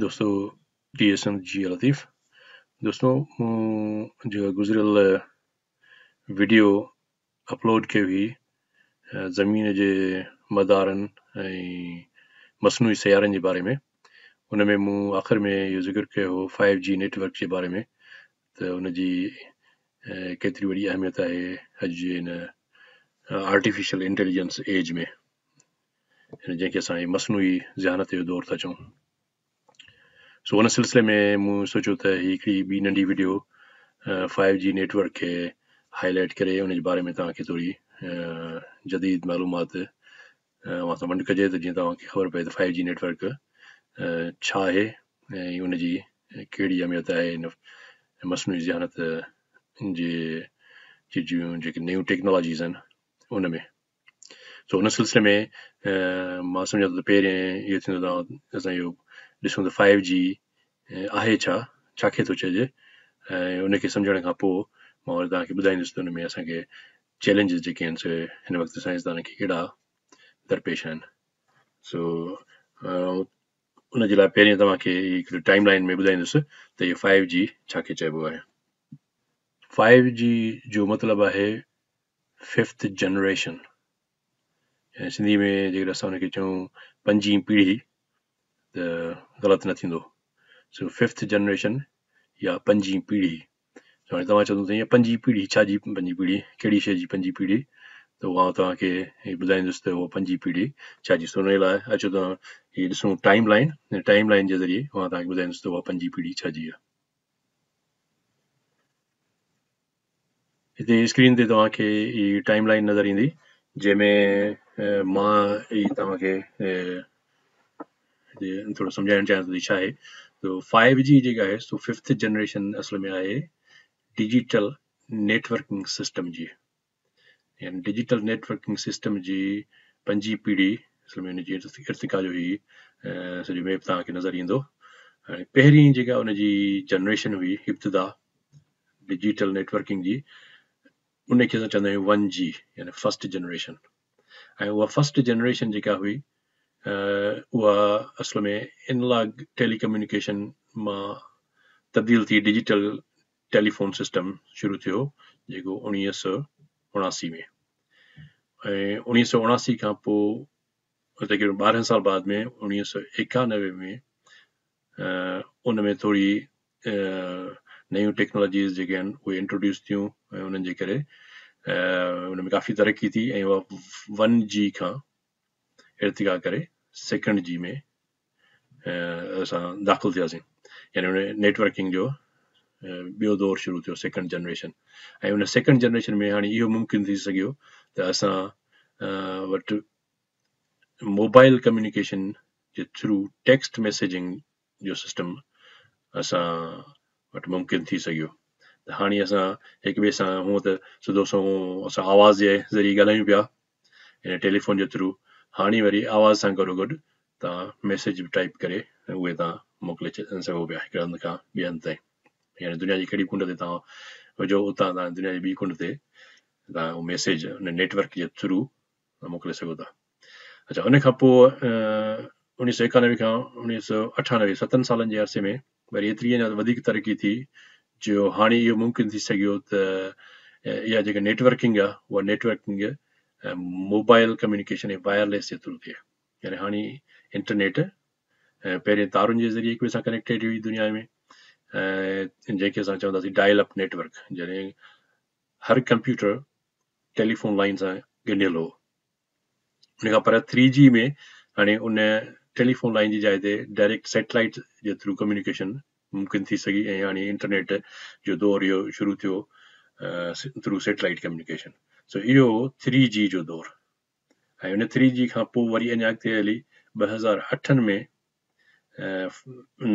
دوستو T S M جي لطيف دوستو مون جيڪا گذريل وڊيو اپلوڊ ڪئي هئي زمين جي مدارن ۽ مصنوعي سيارن جي باري ۾ ان ۾ مون آخر ۾ اهو ذڪر ڪيو هو فائيو جي نيٽورڪ جي باري ۾ ته ان جي ڪيتري وڏي اهميت آهي اڄ جي هن آرٽيفيشل انٽيليجنس ايج ۾ جنهن کي اسان مصنوعي ذهانت جو دور ٿا چئون. سو ان سلسلي ۾ مون سوچيو ته هي هڪڙي ٻي ننڍي وڊيو فائيو جي نيٽ ورڪ کي هائي لائيٽ ڪري ان جي باري ۾ توهان کي ٿوري جديد معلومات اوهان سان ونڊ ڪجي ته جيئن توهان کي خبر پئي ته فائيو جي نيٽ ورڪ ڇا آهي ۽ ان جي ڪهڙي اهميت آهي ان مصنوعي ذهانت جي جون جيڪي نيون ٽيڪنالاجيز آهن ان ۾. سو ان سلسلي ۾ مان سمجهان ٿو ته پهرين اهو ٿيندو ته اسان اهو ڏسون ته فائيو جي آهي ڇا ڇا کي ٿو چئجي ۽ ان کي سمجهڻ کان پوء مان وري توهان کي ٻڌائيندس ته ان ۾ اسان کي چئلينجز جيڪي آهن سي هن وقت سائنسدانن کي ڪهڙا درپيش آهن سو ان جي لاء پهرين توهان کي هڪڙي ٽائيم لائن ۾ ٻڌائيندس ته اهو فائيو جي ڇا کي چئبو آهي. فائيو جي جو مطلب آهي ففٿ جنريشن يعني سنڌي ۾ جيڪڏهن اسان ان کي چئون پنجين پيڙهي ته غلط نه ٿيندو. سو ففٿ جنريشن يا پنجين پيڙهي. سو هاڻي توهان چوندو ته ائين پنجين پيڙهي ڇا جي پنجين پيڙهي ڪهڙي شيء جي پنجين پيڙهي ته اها آئون توهان کي هي ٻڌائيندس ته اها پنجين پيڙهي ڇا جي. سو ان جي لاء اچو ته هي ڏسون ٽائيم لائين، ٽائيم لائين جي ذريعي آئون توهان کي ٻڌائيندس ته اها پنجين پيڙهي ڇا جي آهي. هتي اسڪرين تي توهان کي هي ٽائيم لائين نظر ايندي جنهن ۾ مان هي توهان کي هتي ٿورو سمجهائڻ چاهيان ٿو ته ڇا آهي ته فائيو جي جيڪا آهي سو ففٿ جنريشن اصل ۾ آهي ڊجيٽل نيٽورڪنگ سسٽم جي يعني ڊجيٽل نيٽورڪنگ سسٽم جي پنجين پيڙهي اصل ۾ ان جي ارتقا جو هي سڄو ميپ توهان کي نظر ايندو هاڻي پهرين جيڪا ان جي جنريشن هئي ابتدا ڊجيٽل نيٽورڪنگ جي ان کي اسان چوندا آهيون ون جي يعني فرسٽ جنريشن ۽ اها فرسٽ جنريشن جيڪا هئي اها اصل ۾ انلاگ ٽيلي ڪميونيڪيشن مان تبديل ٿي ڊجيٽل ٽيليفون سسٽم شروع ٿيو جيڪو 1979 ۾ ۽ 1979 کان پوء تقريبن 12 سال بعد ۾ 1991 ۾ ان ۾ ٿوري نيون ٽيڪنالاجيز جيڪي آهن اهي انٽروڊيوس ٿيون ۽ انهن جي ڪري ان ۾ ڪافي ترقي ٿي ۽ اها ون جي کان ارتقا ڪري سيڪنڊ جي ۾ اسان داخل ٿياسين يعني ان نيٽورڪنگ جو ٻيو دور شروع ٿيو سيڪنڊ جنريشن ۽ ان سيڪنڊ جنريشن ۾ هاڻي اهو ممڪن ٿي سگهيو ته اسان وٽ موبائل ڪميونيڪيشن جي ٿرو ٽيڪسٽ ميسيجنگ جو سسٽم اسان وٽ ممڪن ٿي سگهيو ته هاڻي اسان هڪ ٻئي سان هونء ته سڌو سنئون اسان آواز جي ذريعي ڳالهايون پيا يعني ٽيليفون جي ٿرو هاڻي وري آواز سان گڏو گڏ توهان ميسيج به ٽائيپ ڪري اهي توهان موڪلي سگهو پيا هڪڙي هنڌ کان ٻئي هنڌ تائين يعني دنيا جي ڪهڙي ڪنڊ تي توهان هجو اتان توهان دنيا جي ٻي ڪنڊ تي توهان اهو ميسيج ان نيٽورڪ جي ٿرو موڪلي سگهو ٿا. اڇا ان کان پوء 1991 کان 1998 ستن سالن جي عرصي ۾ وري ايتري اڃا وڌيڪ ترقي ٿي جو هاڻي اهو ممڪن ٿي سگهيو ته اها جيڪا نيٽورڪنگ آهي اها نيٽورڪنگ موبائل ڪميونيڪيشن ۽ وائرليس جي ٿرو ٿئي يعني هاڻي انٽرنيٽ پهرين تارن جي ذريعي هڪ ٻئي سان ڪنيڪٽيڊ هئي دنيا ۾ جنهن کي اسان چونداسين ڊائل اپ نيٽورڪ جڏهن هر ڪمپيوٽر ٽيليفون لائين سان ڳنڍيل هو. ان کان پر ٿري جي ۾ هاڻي ان ٽيليفون لائين جي جاء تي ڊائريڪٽ سيٽلائيٽ جي ٿرو ڪميونيڪيشن ممڪن ٿي سگهي ۽ هاڻي انٽرنيٽ جو دور اهو شروع ٿيو ٿرو سيٽلائيٽ ڪميونيڪيشن. سو اهو هو ٿري جي جو دور ۽ ان ٿري جي کان پوء وري اڃا اڳتي هلي 2008 ۾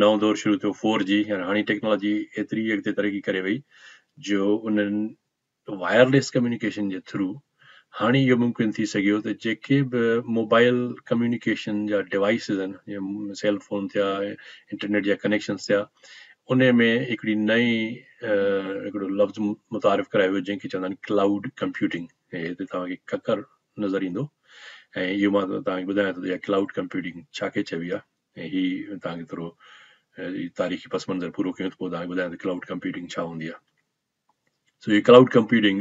نئون دور شروع ٿيو فور جي يعني هاڻي ٽيڪنالاجي ايتري اڳتي ترقي ڪري وئي جو انهن وائرليس ڪميونيڪيشن جي ٿرو هاڻي اهو ممڪن ٿي سگهيو ته جيڪي به موبائل ڪميونيڪيشن جا ڊوائيسز آهن جيئن سيل فون ٿيا انٽرنيٽ جا ڪنيڪشنس ٿيا ان ۾ هڪڙي نئين هڪڙو لفظ متعارف ڪرايو ويو جنهن کي چوندا آهن ڪلائوڊ ڪمپيوٽنگ هتي توهان کي ڪڪر نظر ايندو ۽ اهو مان توهان کي ٻڌايان ٿو ته اها ڪلائوڊ ڪمپيوٽنگ ڇا کي چئبي آهي ۽ هي توهان کي ٿورو تاريخي پس منظر پورو ڪيون ته پوء توهان کي ٻڌايان ته ڪلائوڊ ڪمپيوٽنگ ڇا هوندي آهي. سو هي ڪلائوڊ ڪمپيوٽنگ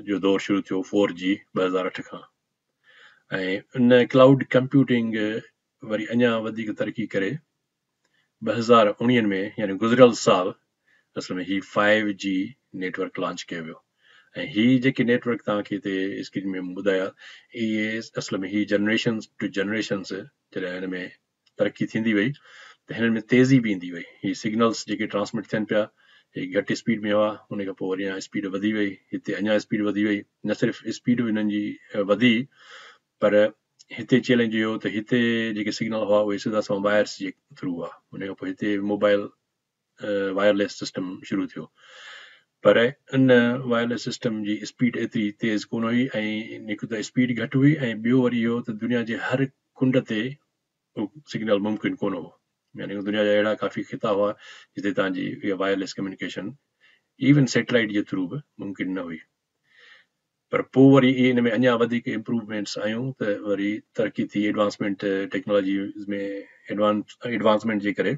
جو دور شروع ٿيو 4G 2008 کان ۽ ان ڪلائوڊ ڪمپيوٽنگ وري اڃا وڌيڪ ترقي ڪري 2019 ۾ يعني گذريل سال اصل ۾ هي 5G network launch ڪيو ويو ۽ هي جيڪي نيٽورڪ توهان کي هتي اسڪرين ۾ ٻڌايا اهي اصل ۾ هي جنريشنز ٽو جنريشنز جڏهن هن ۾ ترقي ٿيندي وئي ته هنن ۾ تيزي به ايندي وئي. هي سگنلز جيڪي ٽرانسمٽ ٿين پيا هي گهٽ اسپيڊ ۾ هئا، ان کان پوء وري اڃا اسپيڊ وڌي وئي، هتي اڃا اسپيڊ وڌي وئي، نه صرف اسپيڊ هنن جي وڌي پر هتي چئلينج اهو ته هتي جيڪي سگنل هئا اهي سڌا سنئون وائرس جي ٿرو هئا، ان کان پوء هتي موبائل وائرليس سسٽم شروع ٿيو پر ان وائرليس سسٽم جي اسپيڊ ايتري تيز ڪونه هئي ۽ هڪ ته اسپيڊ گهٽ هئي ۽ ٻيو وري اهو ته دنيا جي هر ڪنڊ تي اهو سگنل ممڪن ڪونه هو، يعني دنيا جا اهڙا ڪافي خطا هئا جتي توهان جي اها وائرليس ڪميونيڪيشن ايون سيٽلائيٽ جي ٿرو به ممڪن نه هئي. پر پوء وري ان ۾ اڃا وڌيڪ امپروومينٽس آيون ته وري ترقي ٿي ايڊوانسمينٽ ٽيڪنالاجي ۾ ايڊوانسمينٽ جي ڪري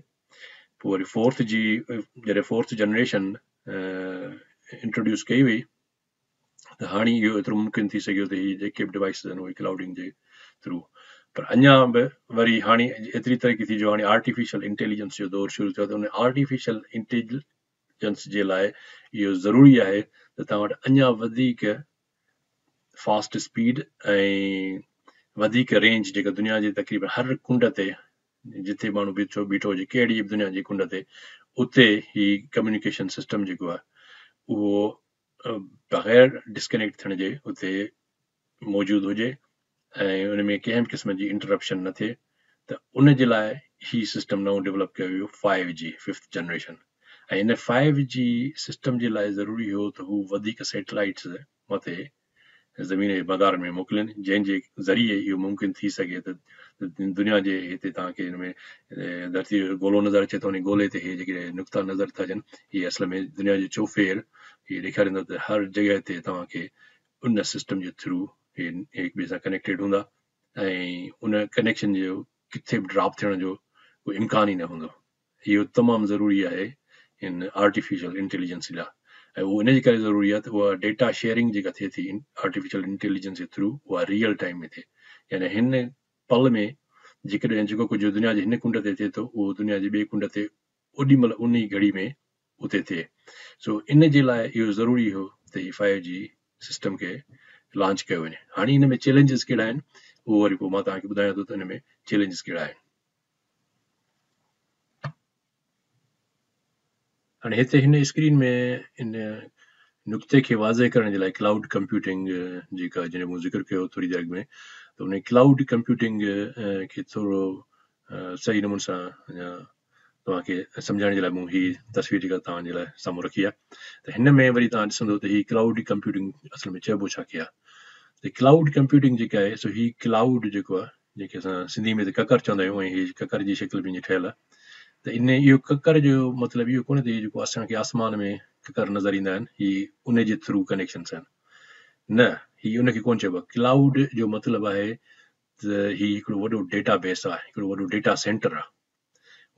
پوء وري فورٿ جي جڏهن فورٿ جنريشن انٽروڊيوس ڪئي وئي ته هاڻي اهو ايترو ممڪن ٿي سگهيو ته هي جيڪي به ڊوائسز آهن اهي ڪلائوڊنگ جي ٿرو پر اڃا به وري هاڻي ايتري ترقي ٿي جو هاڻي آرٽيفيشل انٽيليجنس جو دور شروع ٿيو ته ان آرٽيفيشل انٽيليجنس جي لاء اهو ضروري آهي ته توهان وٽ اڃا وڌيڪ فاسٽ اسپيڊ ۽ وڌيڪ رينج جيڪا دنيا جي تقريبن هر ڪنڊ تي جتي ماڻهو بيٺو بيٺو هجي ڪهڙي به دنيا جي ڪنڊ تي اتي هي ڪميونيڪيشن سسٽم جيڪو آهي اهو بغير ڊسڪنيڪٽ ٿيڻ جي اتي موجود هجي ۽ ان ۾ ڪنهن به قسم جي انٽرپشن نه ٿئي ته ان جي لاء هي سسٽم نئون ڊيولپ ڪيو ويو 5G fifth generation ۽ ان 5G system جي لاء ضروري هو ته هو وڌيڪ سيٽلائيٽس مٿي زمين جي مدار ۾ موڪلين جنهن جي ذريعي اهو ممڪن ٿي سگهي ته دنيا جي هتي توهان کي هن ۾ ڌرتي جو گولو نظر اچي ٿو ان گولي تي هي جيڪي نقطا نظر ٿا اچن هي اصل ۾ دنيا جي چوڦير هي ڏيکاريندو ته هر جڳهه تي توهان کي ان سسٽم جي ٿرو هي هڪ ٻئي سان ڪنيڪٽيڊ هوندا ۽ ان ڪنيڪشن جو ڪٿي به ڊراپ ٿيڻ جو ڪو امڪان ئي نه هوندو. اهو تمام ضروري آهي ان آرٽيفيشل انٽيليجنس لاء ۽ اهو ان جي ڪري ضروري آهي ته اها ڊيٽا شيئرنگ جيڪا ٿئي ٿي آرٽيفيشل انٽيليجنس جي ٿرو اها ريئل ٽائيم ۾ ٿئي يعني هن پل ۾ جيڪڏهن جيڪو ڪجهه دنيا جي هن ڪنڊ تي ٿئي ٿو اهو دنيا جي ٻئي ڪنڊ تي اوڏي مهل ان ئي گهڙي ۾ اتي ٿئي. سو ان جي لاء اهو ضروري هو ته هي 5G system کي لانچ ڪيو وڃي. هاڻي ان ۾ چئلينجز ڪهڙا آهن اهو وري پوء مان توهان کي ٻڌايان ٿو ته ان ۾ چئلينجز ڪهڙا آهن. هاڻي هتي هن اسڪرين ۾ ان نقطي کي واضح ڪرڻ جي لاء ڪلائوڊ ڪمپيوٽنگ جيڪا جنهن جو مون ذڪر ڪيو ٿوري دير اڳ ۾ ته ان ڪلائوڊ ڪمپيوٽنگ کي ٿورو صحيح نموني سان اڃا توهان کي سمجهائڻ جي لاء مون هي تصوير جيڪا توهان جي لاء سامهون رکي آهي ته هن ۾ وري توهان ڏسندو ته هي ڪلائوڊ ڪمپيوٽنگ اصل ۾ چئبو ڇا کي آهي ته ڪلائوڊ ڪمپيوٽنگ جيڪا آهي سو هي ڪلائوڊ جيڪو آهي جنهن کي اسان سنڌي ۾ ته ڪڪر چوندا آهيون ۽ هي ڪڪر جي شڪل ۾ ٺهيل آهي ته ان اهو ڪڪر جو مطلب اهو ڪونهي ته هي جيڪو اسان کي آسمان ۾ ڪڪر نظر ايندا آهن هي ان جي ٿرو ڪنيڪشنس آهن نه هي ان کي ڪونه چئبو آهي ڪلائوڊ جو مطلب آهي ته هي هڪڙو وڏو ڊيٽا بيس آهي هڪڙو وڏو ڊيٽا سينٽر آهي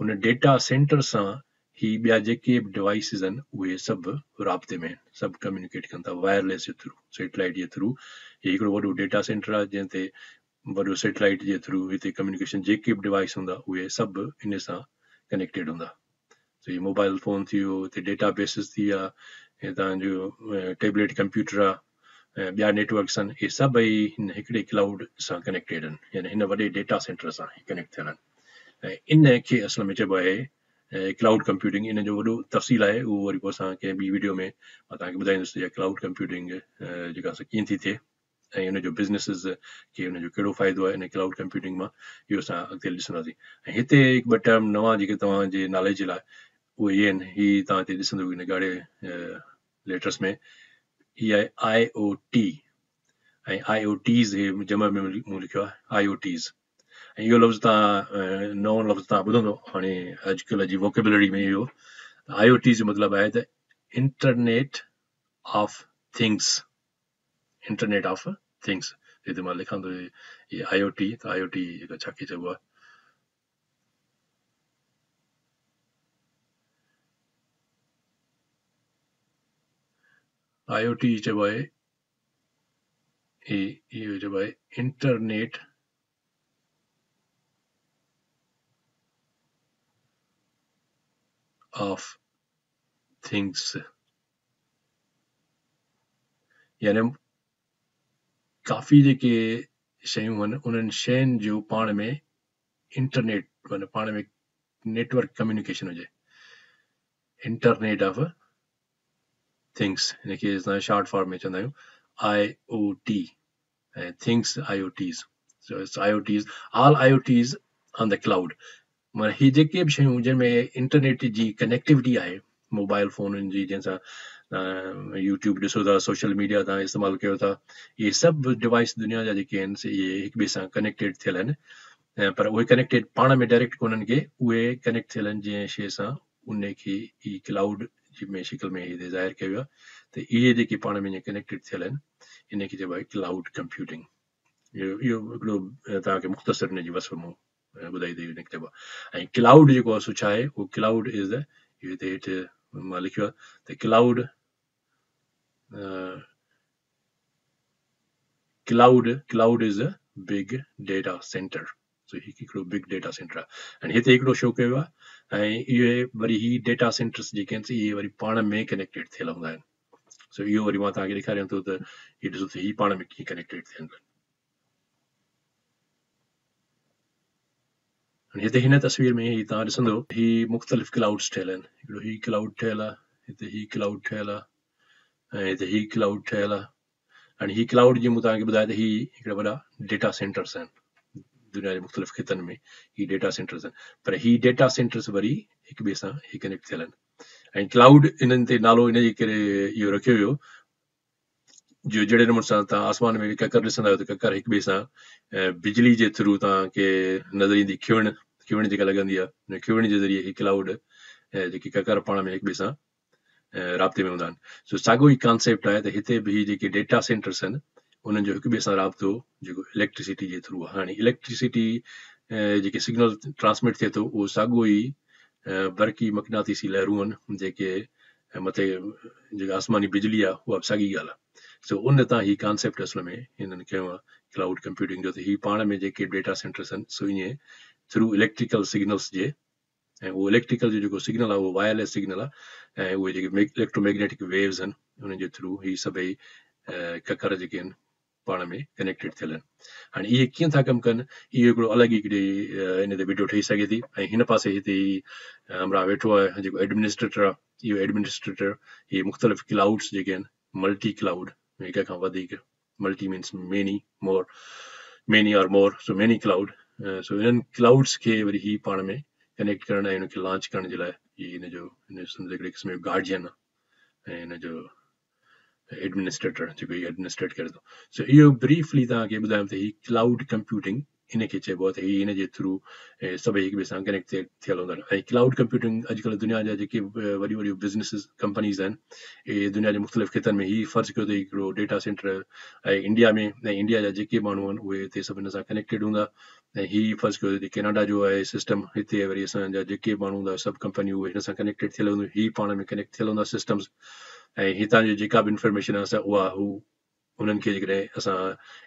ان ڊيٽا سينٽر سان هي ٻيا جيڪي به ڊوائيسز آهن اهي سڀ رابطي ۾ آهن سڀ ڪميونيڪيٽ ڪن ٿا وائرليس جي ٿرو سيٽلائيٽ جي ٿرو هي هڪڙو وڏو ڊيٽا سينٽر آهي جنهن تي وڏو سيٽلائيٽ جي ٿرو هتي ڪميونيڪيشن جيڪي به ڊوائيس هوندا اهي سڀ ان سان ڪنيڪٽيڊ هوندا سو هي موبائل فون ٿي ويو هتي ڊيٽا بيسز ٿي ويا هي تهان جو ٽيبليٽ ڪمپيوٽر آهي ۽ ٻيا نيٽورڪس آهن اهي سڀئي هن هڪڙي ڪلائوڊ سان ڪنيڪٽيڊ آهن يعني هن وڏي ڊيٽا سينٽر سان ڪنيڪٽ ٿيل آهن ۽ ان کي اصل ۾ چئبو آهي ڪلائوڊ ڪمپيوٽنگ. ان جو وڏو تفصيل آهي اهو وري پوء اسان ڪنهن ٻي ويڊيو ۾ مان توهان کي ٻڌائيندس ته ڪلائوڊ ڪمپيوٽنگ جيڪا سا ڪيئن ٿي ٿئي ۽ ان جو بزنسز کي ان جو ڪهڙو فائدو آهي ان ڪلائوڊ ڪمپيوٽنگ مان، اهو اسان اڳتي ڏسنداسين. ۽ هتي هڪ ٻه ٽرم نوان جيڪي توهان جي ناليج جي لاء اهي اهي آهن، هي توهان هتي ڏسندو ان ڳاڙهي ليٽرس ۾ هي آهي آء او ٽي ۽ آء او ٽيز، هي جمع ۾ مون لکيو آهي آء او ٽيز ۽ اهو لفظ توهان نئون لفظ توهان ٻڌندو هاڻي اڄڪلهه جي ووڪيبلري ۾ اهو آء او ٽيز جو مطلب آهي ته internet of things, internet of things. هتي مان لکان ٿو هي آء او ٽي، ته آء او ٽي جيڪا ڇا کي چئبو آهي. آء او ٽي چئبو آهي اهو چئبو آهي انٽرنيٽ آف ٿنگس يعني ڪافي جيڪي شيون آهن انهن شين جو پاڻ ۾ انٽرنيٽ معنيٰ پاڻ ۾ نيٽورڪ ڪميونيڪيشن هجي انٽرنيٽ آف ٿنگس هن کي اسان شارٽ فارم ۾ چوندا آهيون I O T ۽ things I O Ts so it's I O Ts all I O Ts on the cloud معنيٰ هي جيڪي به شيون جن ۾ انٽرنيٽ جي ڪنيڪٽيوٽي آهي موبائل فونن جي جنهن سان يوٽيوب ڏسو ٿا سوشل ميڊيا تان استعمال ڪيو ٿا اهي سڀ ڊوائس دنيا جا جيڪي آهن سي اهي هڪ ٻئي سان ڪنيڪٽيڊ ٿيل آهن پر اهي ڪنيڪٽيڊ پاڻ ۾ ڊائريڪٽ ڪونهن ڪي اهي ڪنيڪٽ ٿيل آهن جنهن شي سان ان کي ئي ڪلائوڊ جي ۾ شڪل ۾ هتي ظاهر ڪيو ويو آهي ته اهي جيڪي پاڻ ۾ ائين ڪنيڪٽيڊ ٿيل آهن ان کي چئبو آهي ڪلائوڊ ڪمپيوٽنگ. اهو هڪڙو توهان کي مختصر ان جي وصف مون ٻڌائي ته ان کي چئبو آهي ۽ ڪلائوڊ جيڪو آهي سو ڇا آهي اهو ڪلائوڊ از the اهو هتي هيٺ مان لکيو آهي ته cloud cloud cloud is a big data center so هي هڪڙو بگ ڊيٽا سينٽر آهي ۽ هتي هڪڙو شو ڪيو ويو آهي ۽ اهي وري هي ڊيٽا سينٽرس جيڪي آهن اهي وري پاڻ ۾ ڪنيڪٽيڊ ٿيل هوندا آهن سو اهو وري مان توهان کي ڏيکاريان ٿو ته هي ڏسو ته هي پاڻ ۾ ڪيئن ڪنيڪٽيڊ ٿين ٿا. هتي هن تصوير ۾ هي توهان ڏسندو هي مختلف ڪلائوڊس ٺهيل آهن هڪڙو هي ڪلائوڊ ٺهيل آهي هتي هي ڪلائوڊ ٺهيل آهي ۽ هتي هي ڪلائوڊ ٺهيل آهي هاڻي هي ڪلائوڊ جيئن مون توهان کي ٻڌايو ته هي هڪڙا وڏا ڊيٽا سينٽرس آهن دنيا جي مختلف خطن ۾ هي ڊيٽا سينٽرس آهن پر هي ڊيٽا سينٽرس وري هڪ ٻئي سان هي ڪنيڪٽ ٿيل آهن ۽ ڪلائوڊ انهن تي نالو ان جي ڪري اهو رکيو ويو جو جهڙي نموني سان توهان آسمان ۾ ڪڪر ڏسندا آهيو ته ڪڪر هڪ ٻئي سان بجلي جي ٿرو توهان کي نظر ايندي کيوڻ کيوڻ جيڪا لڳندي آهي کيوڻ جي ذريعي هي ڪلائوڊ جيڪي ڪڪر پاڻ ۾ هڪ ٻئي سان رابطي ۾ هوندا آهن سو ساڳيو ئي ڪانسيپٽ آهي ته هتي به هي جيڪي ڊيٽا سينٽرس آهن انهن جو هڪ ٻئي سان رابطو جيڪو اليڪٽرسٽي جي ٿرو آهي هاڻي اليڪٽرسٽي جيڪي سگنل ٽرانسمٽ ٿئي ٿو اهو ساڳيو ئي برقي مقناطيسي لهرون آهن جيڪي مٿي جيڪا آسماني بجلي آهي اها به ساڳي ڳالهه آهي سو ان تان هي ڪانسيپٽ اصل ۾ هنن کنيو آهي ڪلائوڊ ڪمپيوٽنگ جو ته هي پاڻ ۾ جيڪي ڊيٽا سينٽرس آهن سو ائين ٿرو اليڪٽريڪل سگنلس جي ۽ اهو اليڪٽريڪل جو جيڪو سگنل آهي اهو وائرليس سگنل آهي ۽ اهي جيڪي اليڪٽرو ميگنيٽڪ ويوز آهن انهن جي ٿرو هي سڀئي ڪڪر جيڪي آهن پاڻ ۾ ڪنيڪٽيڊ ٿيل آهن هاڻي اهي ڪيئن ٿا ڪم ڪن اهو هڪڙو الڳ هڪڙي ان تي ويڊيو ٺهي سگهي ٿي ۽ هن پاسي هتي هي همراهه ويٺو آهي جيڪو ايڊمنسٽريٽر آهي اهو ايڊمنسٽريٽر هي مختلف ڪلائوڊس جيڪي آهن ملٽي ڪلائوڊ هڪ کان وڌيڪ multi means many more many or more so many cloud so انهن ڪلائوڊس کي وري هي پاڻ ۾ ڪنيڪٽ ڪرڻ ۽ ان کي لانچ ڪرڻ جي لاء هي ان جو ان سمجهه هڪڙي قسم جو گارڊين آهي ۽ ان جو ايڊمنسٽريٽر جيڪو هي ايڊمنسٽريٽ ڪري ٿو سو اهو بريفلي توهان کي ٻڌايم ته هي ڪلائوڊ ڪمپيوٽنگ ان کي چئبو آهي ته هي ان جي ٿرو سڀئي هڪ ٻئي سان ڪنيڪٽ ٿيل هوندا آهن ۽ ڪلائوڊ ڪمپيوٽنگ اڄڪلهه دنيا جا جيڪي وڏيون وڏيون بزنسز ڪمپنيز آهن اهي دنيا جي مختلف خطن ۾ هي فرض ڪيو ته هڪڙو ڊيٽا سينٽر آهي انڊيا ۾ ۽ انڊيا جا جيڪي ماڻهو آهن اهي هتي سڀ هن سان ڪنيڪٽيڊ هوندا ۽ هي فرض ڪيو ته ڪيناڊا جو آهي سسٽم هتي وري اسان جا جيڪي ماڻهو هوندا سڀ ڪمپنيون اهي هن سان ڪنيڪٽيڊ ٿيل هونديون هي پاڻ ۾ ڪنيڪٽ ٿيل هوندا سسٽمز ۽ هتان جي جيڪا به انفارميشن آهي اها هو انهن کي جيڪڏهن اسان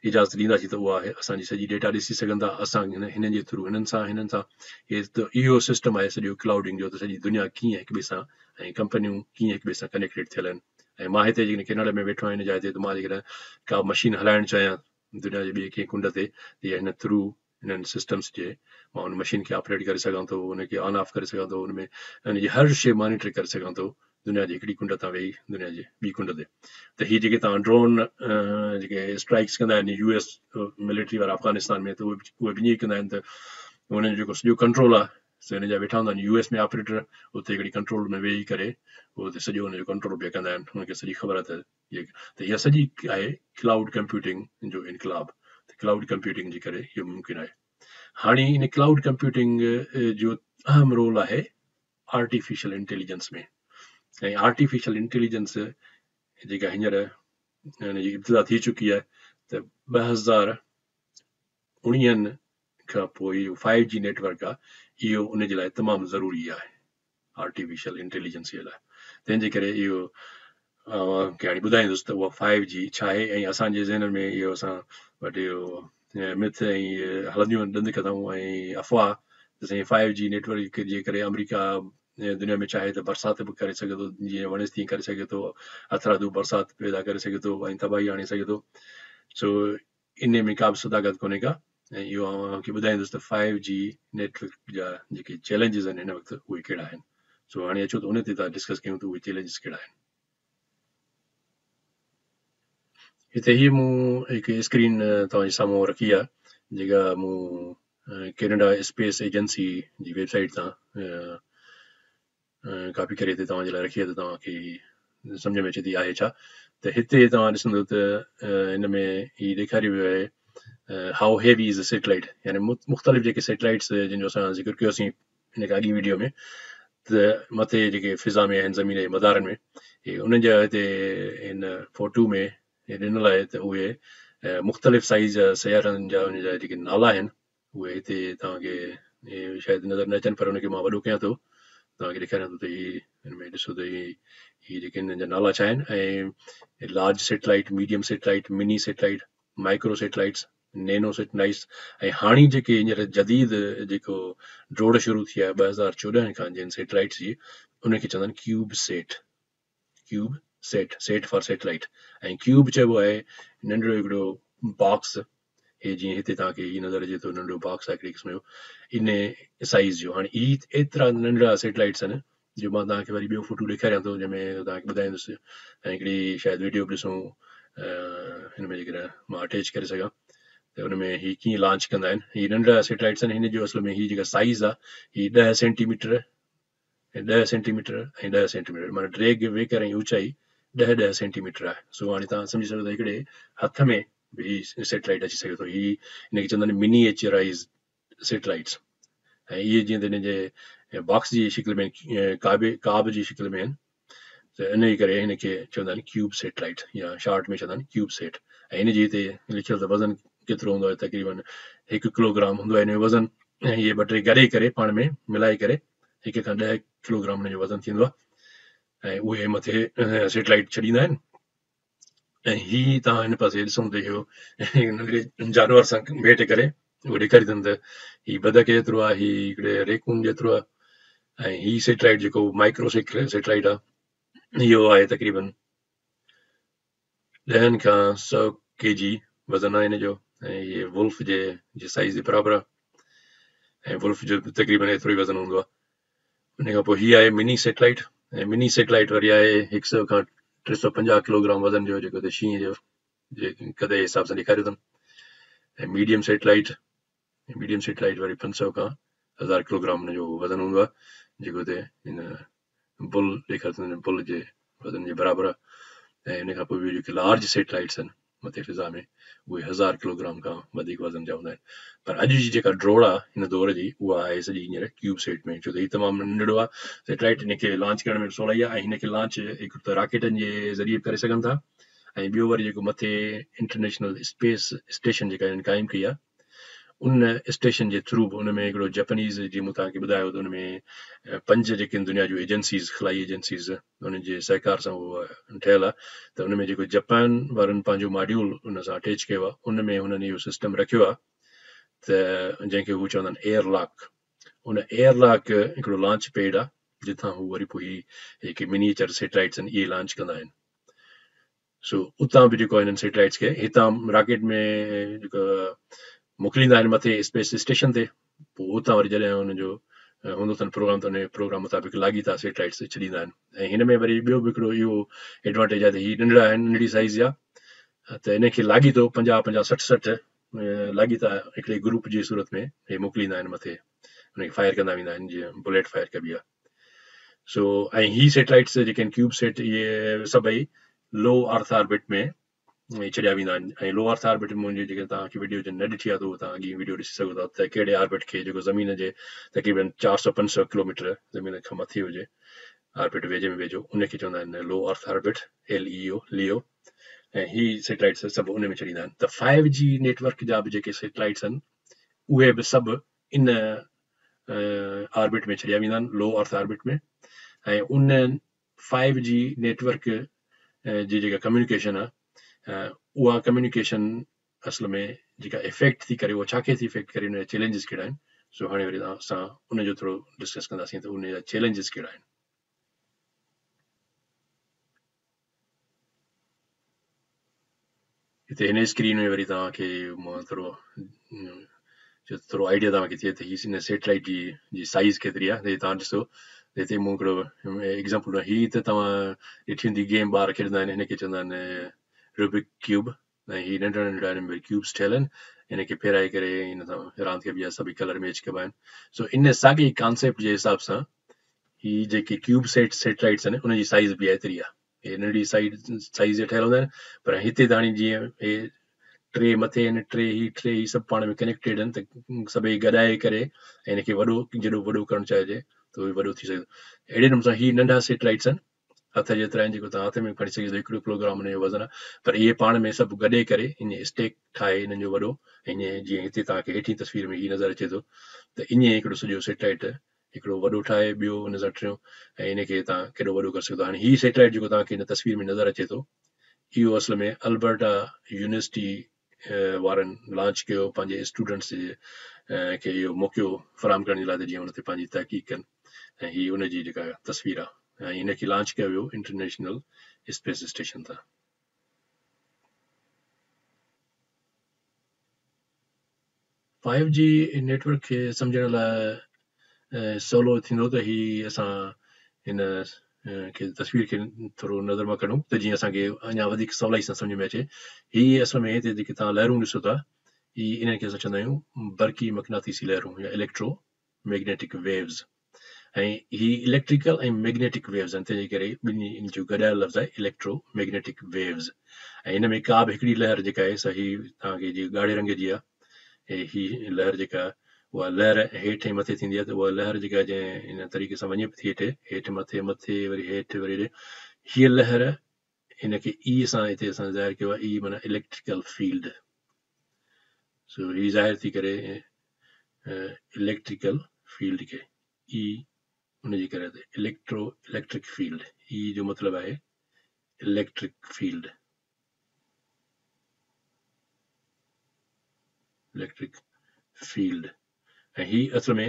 اجازت ڏينداسين ته اها اسان جي سڄي ڊيٽا ڏسي سگهن ٿا اسان هنن جي ٿرو هنن سان هنن سان هي ته اهو سسٽم آهي سڄو ڪلائوڊنگ جو ته سڄي دنيا ڪيئن هڪ ٻئي سان ۽ ڪمپنيون ڪيئن هڪ ٻئي سان ڪنيڪٽيڊ ٿيل آهن ۽ مان هتي جيڪڏهن ڪيناڊا ۾ ويٺو آهيان هن جاء تي ته مان جيڪڏهن ڪا مشين هلائڻ چاهيان دنيا جي ٻئي ڪنهن ڪنڊ تي ته هن ٿرو انهن سسٽمس جي مان ان مشين کي آپريٽ ڪري سگهان ٿو ان کي آن آف ڪري سگهان ٿو ان ۾ ان جي هر شي مانيٽر ڪري سگهان ٿو دنيا جي هڪڙي ڪنڊ تان ويهي دنيا جي ٻي ڪنڊ تي ته هي جيڪي تان ڊرون جيڪي اسٽرائڪس ڪندا آهن يو ايس ملٽري وارا افغانستان ۾ ته اهي به ائين ڪندا آهن ته انهن جو جيڪو سڄو ڪنٽرول آهي سو هن جا ويٺا هوندا آهن يو ايس ۾ آپريٽر اتي هڪڙي ڪنٽرول ۾ ويهي ڪري اتي سڄو ان جو ڪنٽرول پيا ڪندا آهن ان کي سڄي خبر آهي ته ته اها سڄي آهي ڪلائوڊ ڪمپيوٽنگ جو انقلاب ته ڪلائوڊ ڪمپيوٽنگ جي ڪري اهو ممڪن آهي هاڻي ان ڪلائوڊ ڪمپيوٽنگ جو اهم رول آهي آرٽيفيشل انٽيليجنس ۾ ۽ آرٽيفيشل انٽيليجنس جيڪا هينئر ان جي ابتدا ٿي چڪي آهي ته 2019 کان پوء اهو فائيو جي نيٽورڪ آهي اهو ان جي لاء تمام ضروري آهي آرٽيفيشل انٽيليجنس جي لاء تنهن جي ڪري اهو اوهان کي هاڻي ٻڌائيندس ته اها فائيو جي ڇا آهي ۽ اسان جي ذهن ۾ اهو اسان وٽ اهو مٿ ۽ هلنديون آهن ڏند ڪٿائون ۽ افواهه ته سائين فائيو جي نيٽورڪ جي ڪري آمريڪا دنيا ۾ چاهي ته برسات به ڪري سگهي ٿو، جيئن وڻيس تيئن ڪري سگهي ٿو، هٿرادو برسات پيدا ڪري سگهي ٿو ۽ تباهي آڻي سگهي ٿو. سو انهي ۾ ڪا به صداقت ڪونهي ڪا ۽ اهو آئون اوهان کي ٻڌائيندس ته فائيو جي نيٽورڪ جا جيڪي چئلينجز آهن هن وقت اهي ڪهڙا آهن. سو هاڻي اچو ته انهي تي ٿا ڊسڪس ڪيون ته اهي چئلينجز ڪهڙا آهن. هتي هي مون هڪ اسڪرين توهان جي سامهون رکي آهي جيڪا مون ڪينيڊا اسپيس ايجنسي جي ويب سائيٽ تان ڪاپي ڪري هتي توهان جي لاء رکي آهي ته توهان کي سمجهه ۾ اچي ٿي آهي ڇا ته هتي توهان ڏسندو ته هن ۾ هي ڏيکاريو ويو آهي how heavy is satellite يعني مختلف جيڪي سيٽلائيٽس جن جو اسان ذڪر ڪيوسين ان کان اڳي ويڊيو ۾ ته مٿي جيڪي فضا ۾ آهن زمين جي مدارن ۾ هي انهن جا هتي هن فوٽو ۾ ڏنل آهي ته اهي مختلف سائيز جا سيارن جا ان جا جيڪي نالا آهن اهي هتي توهان کي شايد نظر نه اچن پر ان کي مان وڏو ڪيان ٿو توهان کي ڏيکاريان ٿو ته هي هن ۾ ڏسو ته هي هي جيڪي هنن جا نالا ڇا آهن ۽ large satellite, medium satellite, mini satellite, micro satellites, nano satellites ۽ هاڻي جيڪي هينئر جديد جيڪو ڊوڙ شروع ٿي آهي 2014 کان جن سيٽلائيٽس جي ان کي چوندا آهن cube sat, cube sat, sat for satellite ۽ cube چئبو آهي ننڍڙو هڪڙو باڪس هي جيئن هتي توهان کي هي نظر اچي ٿو ننڍڙو باڪس آهي هڪڙي قسم جو ان سائيز جو هاڻي هي ايترا ننڍڙا سيٽلائيٽس آهن جو مان توهان کي وري ٻيو فوٽو ڏيکاريان ٿو جنهن ۾ توهان کي ٻڌائيندس ۽ هڪڙي شايد ويڊيو به ڏسون هن ۾ جيڪڏهن مان اٽيچ ڪري سگهان ته ان ۾ هي ڪيئن لانچ ڪندا آهن هي ننڍڙا سيٽلائيٽس آهن هن جو اصل ۾ هي جيڪا سائيز آهي هي 10 centimetre ۽ 10 centimetre ۽ 10 centimetre معنيٰ ڊيگهه ويڪر ۽ اوچائي 10 10 سينٽي ميٽر آهي سو هاڻي توهان سمجهي سگهو ٿا هڪڙي هٿ ۾ به هي سيٽلائيٽ اچي سگهي ٿو هي هن کي چوندا آهن مني ايچرائز سيٽلائيٽس ۽ اهي جيئن ته هن جي باڪس جي شڪل ۾ ڪعبي ڪعب جي شڪل ۾ آهن ته ان جي ڪري هن کي چوندا آهن ڪيوب سيٽلائيٽ يا شارٽ ۾ چوندا آهن ڪيوب سيٽ ۽ هن جي هتي لکيل ته وزن ڪيترو هوندو آهي تقريبن هڪ ڪلوگرام هوندو آهي هن جو وزن ۽ اهي ٻه ٽي گڏي ڪري پاڻ ۾ ملائي ڪري هڪ کان 10 ڪلوگرام هن جو وزن ٿيندو آهي ۽ اهي مٿي سيٽلائيٽ ڇڏيندا آهن ۽ هي توهان هن پاسي ڏسو ته اهو ننڍڙي جانور سان ڀيٽ ڪري اهو ڏيکاري اٿن ته هي بدڪ جيترو آهي هي هڪڙي ريڪون جيترو آهي ۽ هي سيٽلائيٽ جيڪو مائڪرو سيٽلائيٽ آهي اهو آهي تقريبن 10 کان 100 ڪي جي وزن آهي هن جو ۽ هي ولف جي سائيز جي برابر آهي ۽ ولف جو تقريبن ايترو ئي وزن هوندو آهي ان کان پوء هي آهي مني سيٽلائيٽ ۽ مني سيٽلائيٽ وري آهي هڪ سئو کان 350 ڪلوگرام وزن جو جيڪو شينهن جو جي قد جي حساب سان ڏيکاريو اٿن ۽ ميڊيم سيٽلائيٽ ميڊيم سيٽلائيٽ وري 500 کان 1000 ڪلوگرام ان جو وزن هوندو آهي جيڪو هتي هن بل ڏيکاريو اٿن بل جي وزن جي برابر آهي ۽ ان کان پوء ٻيو جيڪي لارج سيٽلائيٽس آهن مٿي فضا ۾ اهي 1000 ڪلوگرام کان وڌيڪ وزن جا هوندا آهن پر اڄ جي جيڪا ڊوڙ آهي هن دور جي اها آهي سڄي هينئر ڪيوب سيٽ ۾ ڇو ته هي تمام ننڍڙو آهي سيٽلائيٽ هن کي لانچ ڪرڻ ۾ به سولائي آهي ۽ هن کي لانچ هڪ ته راڪيٽن جي ذريعي به ڪري سگهن ٿا ۽ ٻيو وري جيڪو مٿي انٽرنيشنل اسپيس اسٽيشن جيڪا هنن قائم ڪئي آهي ان اسٽيشن جي ٿرو به ان ۾ هڪڙو جپنيز جي مون توهان کي ٻڌايو ته ان ۾ پنج جيڪي دنيا جون ايجنسيز خلائي ايجنسيز انهن جي سهڪار سان اهو ٺهيل آهي ته ان ۾ جيڪو جپان وارن پنهنجو ماڊيول ان سان اٽيچ ڪيو آهي ان ۾ هنن اهو سسٽم رکيو آهي ته جنهن کي هو چوندا آهن ايئر لاڪ ان ايئر لاڪ هڪڙو لانچ پيڊ آهي جتان هو وري پوء هي جيڪي منيچر سيٽلائٽس آهن اهي لانچ ڪندا آهن سو اتان به جيڪو هنن سيٽلائٽس کي هتان راڪيٽ ۾ جيڪو موڪليندا آهن مٿي اسپيس اسٽيشن تي پوء اتان وري جڏهن هن جو هوندو اٿن پروگرام ته ان پروگرام مطابق لاڳيتا سيٽلائٽس ڇڏيندا آهن ۽ هن ۾ وري ٻيو به هڪڙو اهو ايڊوانٽيج آهي ته هي ننڍڙا آهن ننڍڙي سائيز جا ته ان کي لاڳيتو 50 50 60 60 لاڳيتا هڪڙي گروپ جي صورت ۾ هي موڪليندا آهن مٿي ان کي فائر ڪندا ويندا آهن جيئن بليٽ فائر ڪبي آهي سو ۽ هي سيٽلائٽس جيڪي آهن ڪيوب سيٽ اهي سڀئي لو ارٿ آربٽ ۾ ڇڏيا ويندا آهن ۽ لو ارٿ آربٽ منهنجي جيڪي توهان کي ويڊيو جن نه ڏٺي آهي ته اهو توهان اڳي ويڊيو ڏسي سگهو ٿا ته ڪهڙي آربٽ کي جيڪو زمين جي تقريبن 400 500 ڪلوميٽر زمين کان مٿي هجي آربٽ ويجهي ۾ ويجهو ان کي چوندا آهن low earth orbit L E O LEO ۽ هي سيٽلائٽس سڀ ان ۾ ڇڏيندا آهن ته 5 جي نيٽورڪ جا به جيڪي سيٽلائٽس آهن اهي به سڀ ان آربٽ ۾ ڇڏيا ويندا آهن لو ارٿ آربٽ ۾ ۽ ان 5 جي نيٽورڪ جي جيڪا ڪميونيڪيشن آهي اها ڪميونيڪيشن اصل ۾ جيڪا افيڪٽ ٿي ڪري اها ڇا کي ٿي افيڪٽ ڪري، ان جا چئلينجز ڪهڙا آهن. سو هاڻي وري اسان ان جو ٿورو ڊسڪس ڪنداسين ته ان جا چئلينجز ڪهڙا آهن. هتي هن اسڪرين ۾ وري توهان کي مان ٿورو ٿورو آئيڊيا توهان کي ٿئي ته هي هن سيٽلائيٽ جي سائيز ڪيتري آهي. هي توهان ڏسو هتي مون هڪڙو ايگزامپل ڏنو، هي ته توهان ڏٺي هوندي گيم ٻار کيڏندا آهن، هن کي چوندا آهن روبڪ ڪيوب ۽ هي ننڍڙا ننڍڙا هن ۾ ڪيوبس ٺهيل آهن، هن کي ڦيرائي ڪري هن سان راند کيڏبي آهي، سڀئي ڪلر ميچ ڪبا آهن. سو ان ساڳي ڪانسيپٽ جي حساب سان هي جيڪي ڪيوب سيٽ سيٽلائيٽس آهن ان جي سائيز به ايتري آهي. هي ننڍڙي سائيز جا ٺهيل هوندا آهن، پر هتي ته هاڻي جيئن هي ٽي مٿي آهن، ٽي هي ٽي هي سڀ پاڻ ۾ ڪنيڪٽيڊ آهن ته سڀئي گڏائي ڪري هن کي وڏو جيڏو وڏو ڪرڻ چاهجي ته اهو وڏو ٿي سگهي ٿو. اهڙي نموني سان هي ننڍا سيٽلائيٽس آهن، هٿ جيترا آهن، جيڪو توهان هٿ ۾ کڻي سگهجي ٿو، هڪڙو ڪلوگرام ان جو وزن آهي، پر اهي پاڻ ۾ سڀ گڏي ڪري ائين اسٽيڪ ٺاهي انهن جو وڏو ائين جيئن هتي توهان کي هيٺين تصوير ۾ هي نظر اچي ٿو ته ائين هڪڙو سڄو سيٽلائيٽ هڪڙو وڏو ٺاهي ٻيو ان سان ٽيون ۽ ان کي توهان ڪيڏو وڏو ڪري سگهو ٿا. هاڻي هي سيٽلائيٽ جيڪو توهان کي هن تصوير ۾ نظر اچي ٿو اهو اصل ۾ البرٽا يونيورسٽي وارن لانچ ڪيو پنهنجي اسٽوڊنٽس کي اهو موقعو فراهم ڪرڻ جي لاء ته جيئن ان تي پنهنجي تحقيق ڪن ۽ هي ان جي جيڪا تصوير آهي ۽ هن کي لانچ ڪيو ويو انٽرنيشنل اسپيس اسٽيشن تان. فائيو جي نيٽورڪ کي سمجهڻ لاء سولو ٿيندو ته هي اسان هن کي تصوير کي ٿورو نظر مان ڪڍون ته جيئن اسان کي اڃا وڌيڪ سولائي سان سمجهه ۾ اچي. هي اصل ۾ هتي جيڪي توهان لهرون ڏسو ٿا هي انهن کي اسان چوندا آهيون برقي مقناطيسي لهرون يا اليڪٽرو ميگنيٽڪ ويوز ۽ هي اليڪٽريڪل ۽ ميگنيٽڪ ويوز آهن، تنهن جي ڪري ٻنهي ان جو گڏيل لفظ آهي اليڪٽرو ميگنيٽڪ ويوز. ۽ هن ۾ ڪا به هڪڙي لهر جيڪا آهي سا هي توهان کي جيڪا ڳاڙهي رنگ جي آهي هي لهر جيڪا اها لهر هيٺ ۽ مٿي ٿيندي آهي ته اها لهر جيڪا جنهن ان طريقي سان وڃي ٿي هيٺ هيٺ مٿي مٿي وري هيٺ وري هيڏي هيء لهر هن کي اي سان هتي اسان ظاهر ڪيو آهي، اي معنيٰ اليڪٽريڪل فيلڊ. سو هي ظاهر ٿي ڪري اليڪٽريڪل فيلڊ کي اي ان جي ڪري ته اليڪٽرو اليڪٽرڪ فيلڊ اي جو مطلب آهي اليڪٽرڪ فيلڊ، اليڪٽرڪ فيلڊ ۽ هي اصل ۾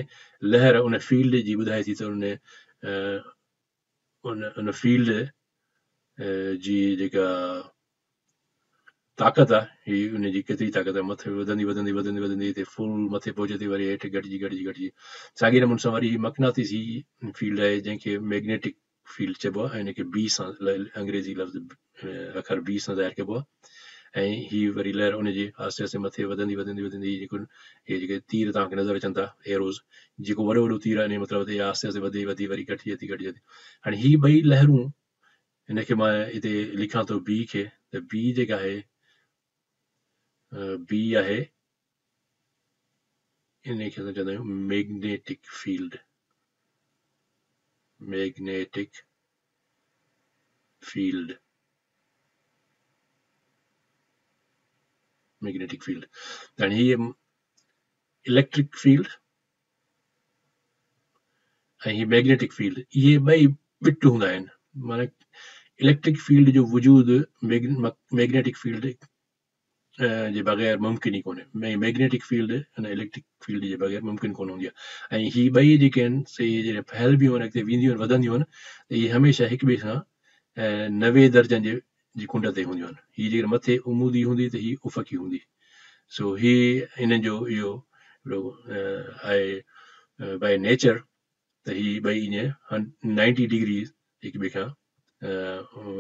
لهر ان فيلڊ جي ٻڌائي ٿي ته ان ان ان فيلڊ جي جيڪا طاقت آهي هي ان جي ڪيتري طاقت آهي، مٿي وڌندي وڌندي وڌندي وڌندي هتي فل مٿي پهچي ٿي وري هيٺ گهٽجي گهٽجي گهٽجي. ساڳي نموني سان وري هي مقناطيسي فيلڊ آهي جنهن کي ميگنيٽڪ فيلڊ چئبو آهي ۽ ان کي بي سان انگريزي لفظ اکر بي سان ظاهر ڪبو آهي ۽ هي وري لهر ان جي آهستي آهستي مٿي وڌندي وڌندي وڌندي جيڪو هي جيڪي تير توهان کي نظر اچن ٿا ايروز جيڪو وڏو وڏو تير آهي ان جو مطلب ته اها آهستي آهستي وڌي وڌي وري گهٽجي ٿي گهٽجي ٿي. هاڻي هي ٻئي لهرون هن کي مان هتي لکان ٿو بي کي ته بي جيڪا آهي بي آهي ان کي اسان چوندا آهيون magnetic field, magnetic field, magnetic field. هاڻي هي اليڪٽرڪ فيلڊ ۽ هي ميگنيٽڪ فيلڊ اهي ٻئي ٻٽ هوندا آهن، معنيٰ اليڪٽرڪ فيلڊ جو وجود ميگنيٽڪ فيلڊ جي بغير ممڪن ئي ڪونهي، ميگنيٽڪ فيلڊ ان اليڪٽرڪ فيلڊ جي بغير ممڪن ڪونه هوندي آهي. ۽ هي ٻئي جيڪي آهن سي جڏهن ڦهلبيون آهن اڳتي وينديون آهن وڌنديون آهن ته اهي هميشه هڪ ٻئي سان 90 درجن جي ڪنڊ تي هونديون آهن. هي جيڪڏهن مٿي عمودي هوندي ته هي افقي هوندي. سو هي انهن جو اهو هڪڙو آهي باء نيچر ته هي ٻئي ائين 90 ڊگري هڪ ٻئي کان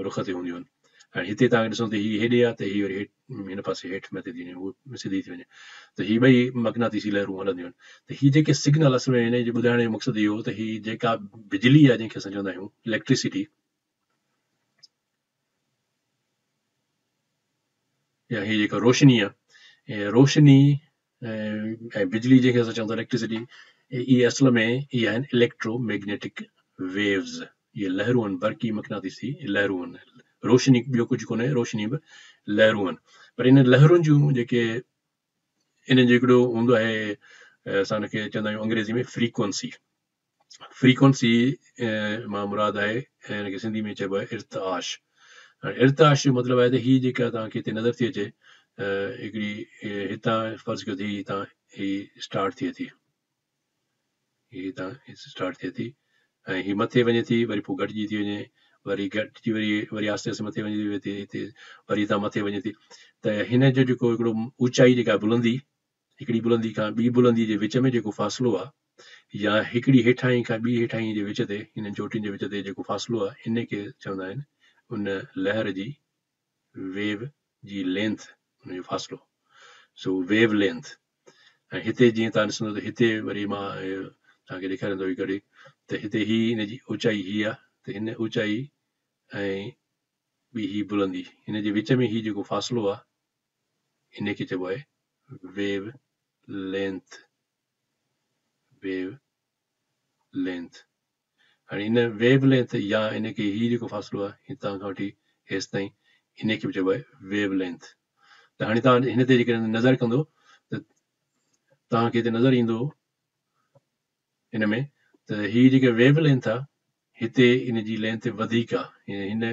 رخ تي هونديون آهن. هاڻي هتي توهان ڏسو ته هي هيڏي آهي ته هي وري هيٺ هن پاسي هيٺ مٿي ٿي وڃي هو سڌي ٿي وڃي ته هي ٻئي مقناطيسي لهرون هلنديون آهن. ته هي جيڪي سگنل اصل ۾ هن جي ٻڌائڻ جو مقصد اهو ته هي جيڪا بجلي آهي جنهن کي اسان چوندا آهيون اليڪٽرسٽي يا هي جيڪا روشني آهي روشني ۽ بجلي جنهن کي اسان چئون ٿا اليڪٽرسٽي اهي اصل ۾ اهي آهن اليڪٽرو ميگنيٽڪ ويوز، اهي لهرون آهن برقي مقناطيسي لهرون آهن. روشني ٻيو ڪجهه ڪونهي، روشني به لهرون آهن، پر انهن لهرن جون جيڪي انهن جو هڪڙو هوندو آهي اسان ان کي چوندا آهيون انگريزي ۾ فريڪوئنسي، فريڪوئنسي مان مراد آهي ان کي سنڌي ۾ چئبو آهي ارتعاش. هاڻي ارتعاش جو مطلب آهي ته هي جيڪا توهان کي هتي نظر ٿي اچي هڪڙي هتان فرض ڪيو ته هي هتان هي اسٽارٽ ٿئي ٿي، هي هتان اسٽارٽ ٿئي ٿي ۽ هي مٿي وڃي ٿي، وري پوء گهٽجي ٿي وڃي، وري گهٽجي وري وري آهستي آهستي مٿي وڃي ٿي، هتي وري هتان مٿي وڃي ٿي. ته هن جو جيڪو هڪڙو اوچائي جيڪا بلندي، هڪڙي بلندي کان ٻي بلندي جي وچ ۾ جيڪو فاصلو آهي يا هڪڙي هيٺاهين کان ٻي هيٺاهين جي وچ تي، هنن چوٽين جي وچ تي جيڪو فاصلو آهي، ان کي چوندا آهن ان لهر جي ويو جي لينٿ، ان جو فاصلو، سو ويو لينٿ. ۽ هتي جيئن توهان ڏسندو ته هتي وري مان توهان کي ڏيکاريان ٿو هڪڙي ته هتي هي ان جي اوچائي هي آهي، ته هن اوچائي ۽ ٻي هي بلندي، هن جي وچ ۾ هي جيڪو فاصلو آهي ان کي چئبو آهي ويو لينٿ، ويو لينٿ. هاڻي ان ويو لينٿ يا ان کي هي جيڪو فاصلو آهي هتان کان وٺي هيستائين، ان کي به چئبو آهي ويو لينٿ. ته هاڻي توهان هن تي جيڪڏهن نظر ڪندو ته توهان کي هتي نظر ايندو هن ۾ ته هي جيڪا ويو لينٿ آهي هتي ان جي لينٿ وڌيڪ آهي، هن